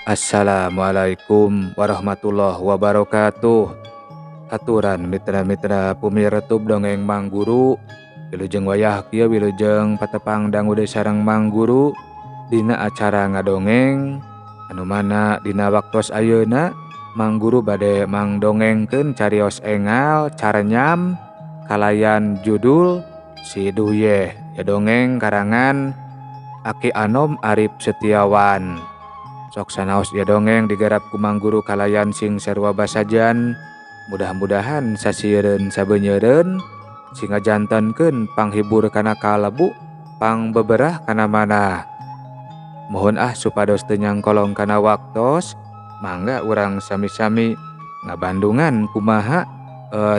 Assalamualaikum warahmatullahi wabarakatuh. Aturan mitra-mitra pumiretub dongeng Mang Guru. Wilujeng wayah kieu wilujeng patepang dangu deui sareng Mang Guru dina acara ngadongeng anu mana dina waktos ayeuna Mang Guru bade mangdongengkeun carios engal carenyam kalayan judul Si Duyeh ya dongeng karangan Aki Anom Arif Setiawan. Sok sanaos ya dongeng digarap ku Mang Guru kalayan sing sarua basajan. Mudah-mudahan sasiereun sabenyeureun sing ngajantenkeun panghibur kana kalebu pangbeberah kana manah. Mohon ah supados teu nyangkolong kana waktos, mangga urang sami-sami ngabandungan kumaha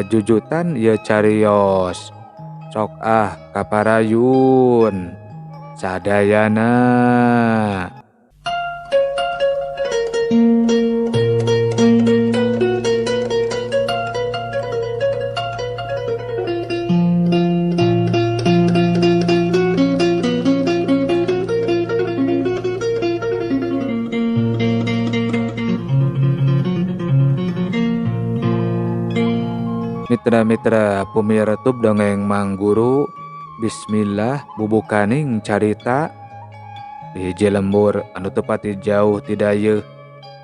jujutan ieu carios. Sok ah kaparayun sadayana. Mitra-mitra pumiretub dongeng Mang Guru, bismillah bubukaning carita di hiji lembur anu teu pati jauh ti dayeuh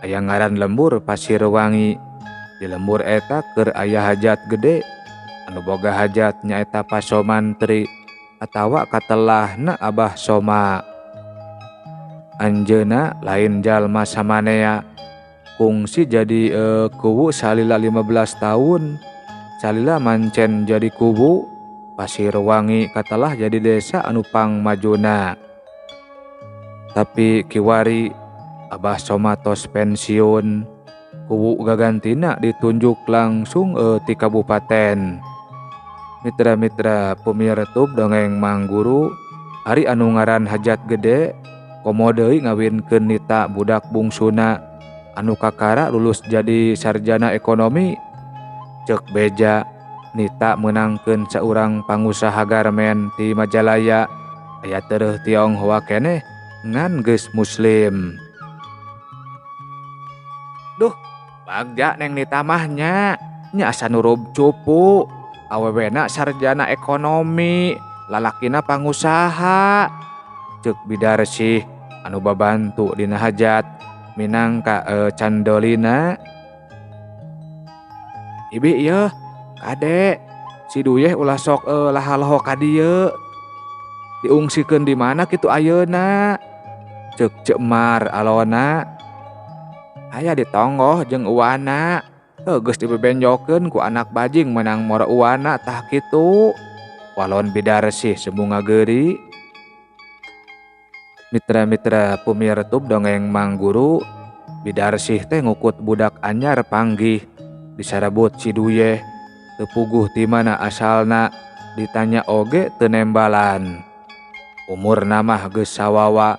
aya ngaran lembur Pasirwangi. Di lembur eta keur aya hajat gede anu boga hajat nyaeta Pasomantri atawa katelahna Abah Soma. Anjeuna lain jalma samanea, kungsi jadi kuwu salila 15 tahun. Salila mancen jadi kubu, Pasirwangi katelah jadi desa anu pangmajuna. Tapi kiwari Abah Soma tos pensiun, kubu gagantina ditunjuk langsung ti kabupaten. Mitra-mitra pumiretub dongeng Mang Guru, ari anu ngaran hajat gede, komo deui ngawinkeun nita budak bungsuna anu kakara lulus jadi sarjana ekonomi. Cek beja nita menangkeun saurang pangusaha garmen ti Majalaya aya tereuh Tionghoa keneh ngan geus muslim. Duh, bagja neng nita mah nya, nya asa nurub cupu, awewena sarjana ekonomi, lalakina pangusaha. Cek Bidarsih anu babantu dina hajat minangka candolina. Ibi ieu kade si Duyeh ulah sok lahaloho ka dieu. Diungsikeun di mana kitu ayeuna? Ceuk Cemar alona. Aya ditonggoh jeung uwana. Heuh geus dibebenjokeun ku anak bajing menang mora uwana tah kitu. Walon Bidarsih sembunga geuri. Mitra-mitra pumiretub dongeng Mang Guru, Bidarsih teh ngukut budak anyar panggih. Disarabut si Duyeh, teu puguh ti mana asalna, ditanya oge teu nembalan. Umurna mah geus sawawa,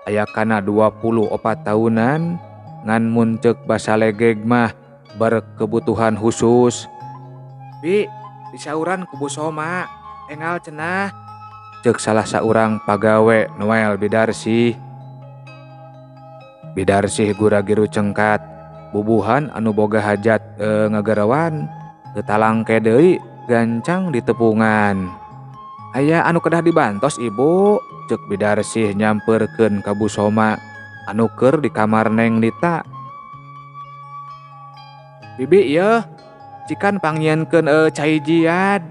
aya kana 24 tahunan, ngan mun ceuk basa legeg mah berkebutuhan khusus. Bi, disauran ku Bu Soma, engal cenah. Ceuk salah saurang pagawe Noel Bidarsih. Bidarsih gura-giru cengkat. Bubuhan anu boga hajat ngagarawan teu talangke deui gancang ditepungan. Aya anu kedah dibantos ibu, ceuk Bidarsih nyamperkeun ka Bu Soma anu keur di kamar Neng Nita. Bibi ieu cikan pangnyieunkeun cai jiad.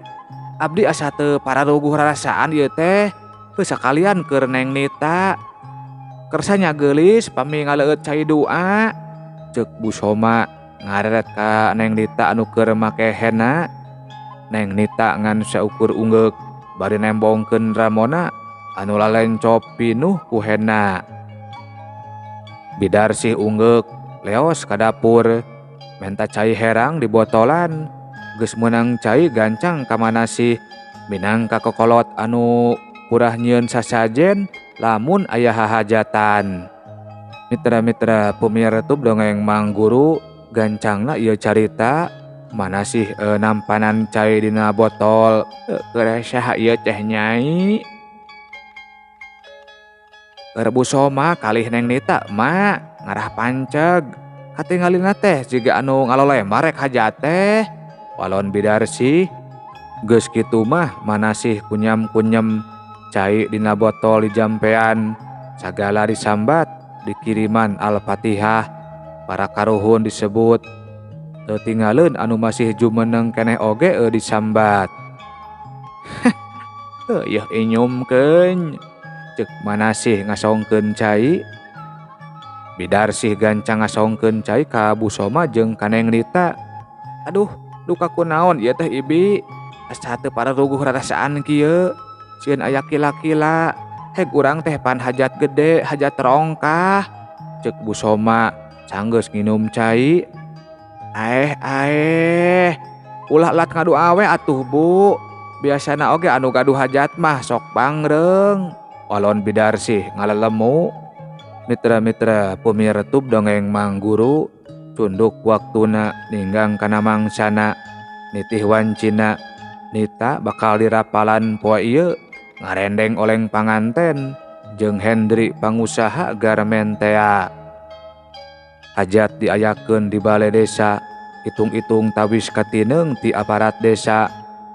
Abdi asa teu pararuguh rarasaan ieu teh, teu sakalian keur Neng Nita. Kersa nya geulis pami ngaleueut cai doa. Ceuk Bu Soma ngareret ka Neng Nita anu keur make hena. Neng Nita ngan saukur unggeuk bari nembongkeun ramona anu lalencop pinuh ku hena. Bidarsih unggeuk leos ka dapur menta cai herang di botolan. Geus meunang cai gancang ka manasih minangka kokolot anu kurah nyieun sasajen lamun aya hahajatan. Mitra-mitra pumiretub dongeng Mang Guru, gancangna ieu carita manasih nampanan cai dina botol. Keur saha ieu teh nyai? Keur Bu Soma kalih Neng Nita, mak. Ngarah panceg. Katingalina teh jiga anu ngalolemar rek hajat teh. Walon Bidarsih. Geus kitu mah manasih kunyam-kunyem cai dina botol dijampean sagala disambat dikiriman Al-Fatihah para karuhun disebut teu tinggaleun anu masih jumeneng keneh oge disambat. Heuh yeuh inyumkeun ceuk manasih ngasongkeun cai. Bidarsih gancang ngasongkeun cai ka Bu Soma jeung ka Neng Nita. Aduh, duka kunaon ieu teh Ibi? Asa teu pararuguh rarasaan kieu. Sieun aya kila-kila. Heg urang teh pan hajat gede, hajat rongkah. Ceuk Bu Soma sanggeus nginum cai. Aeh aeh, ulah lat ngadu awe atuh Bu. Biasana oge anu gaduh hajat mah sok bangreung. Walon Bidarsih ngalelemu. Mitra-mitra pumiretub dongeng Mang Guru cunduk waktuna ninggang kana mangsana nitih wancina Nita bakal dirapalan poe ieu ngarendeng oleng panganten jeung Hendri pangusaha garmen tea. Hajat diayakeun di bale desa hitung-hitung tawis katineung ti aparat desa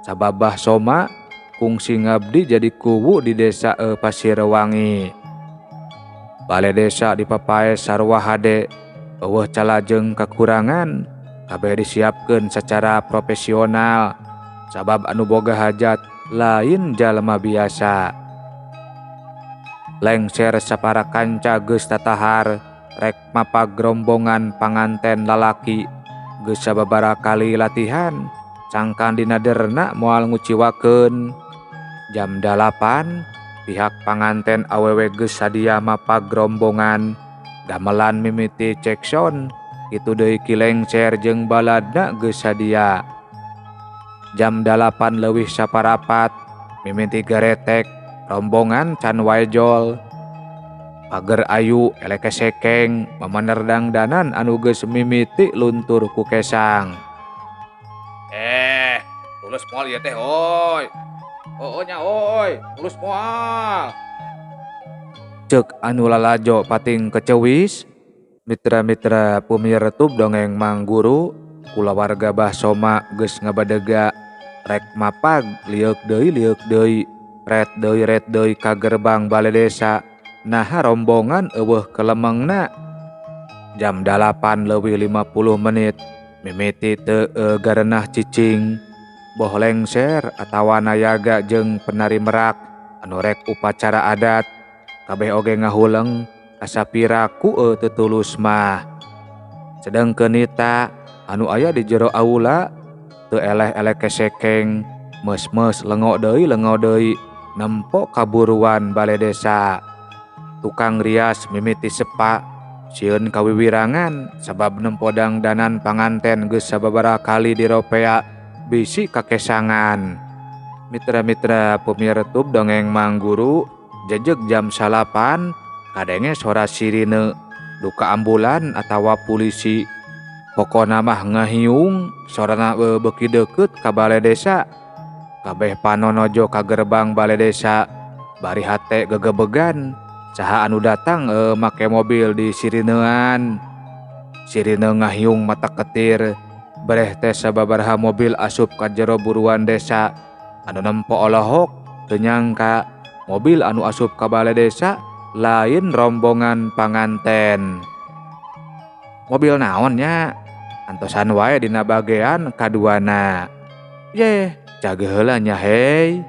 sabab Bah Soma kungsi ngabdi jadi kuwu di desa Pasirwangi. Bale desa dipapae sarua hade eueuh calajeng kakurangan kabeh disiapkeun secara profesional sabab anu boga hajat lain jalma biasa. Lengser sapara kanca geus tatahar rek mapag rombongan panganten lalaki geus sababaraha kali latihan sangkan dina derna moal nguciwakeun. Jam 8 pihak panganten awewe geus sadia mapag rombongan gamelan mimiti cek sound kitu deui Ki Lengser jeung baladna geus sadia. Jam 8 leuwih saparapat mimiti garetek rombongan can wae jol. Pager ayu eleke sekeng mamener dangdanan anu geus mimiti luntur ku kesang. Tulus moal ieu teh oi. Oh nya oi, tulus moal. Ceuk anu lalajo pating kecewis. Mitra-mitra pumiretub dongeng Mang Guru kulawarga Bah Soma geus ngabadega rek mapag lieuk deui ret deui ka gerbang bale desa. Naha rombongan eueuh kelemengna. Jam 8 leuwih 50 menit mimiti teu garenah cicing boh lengser atawa nayaga jeung penari merak anu rek upacara adat kabeh oge ngahuleng kasapira ku teu tulus mah. Sedengkeun Nita anu aya di jero aula teu eleh-eleh kesekeng meus-meus lengo deui nempo kaburuan bale desa. Tukang rias mimiti sepa sieun kawiwirangan sabab nempo dangdanan panganten geus sababaraha kali diropea bisi kakesangan. Mitra-mitra pumiretub dongeng Mang Guru jejeg jam 9 kadenge sora sirine duka ambulan atawa polisi. Pokona mah ngahiung sorana beuki deukeut ka bale desa. Kabeh panonojo ka gerbang bale desa bari hate gegebegan saha anu datang make mobil di sirinean. Sirine ngahiung mata ketir bereh teh sababaraha mobil asup ka jero buruan desa anu nempo olohok teu nyangka mobil anu asup ka bale desa lain rombongan panganten. Mobil naon nya? Antosan wae dina bagean kaduana. Yeh, cageuh heula nya hei.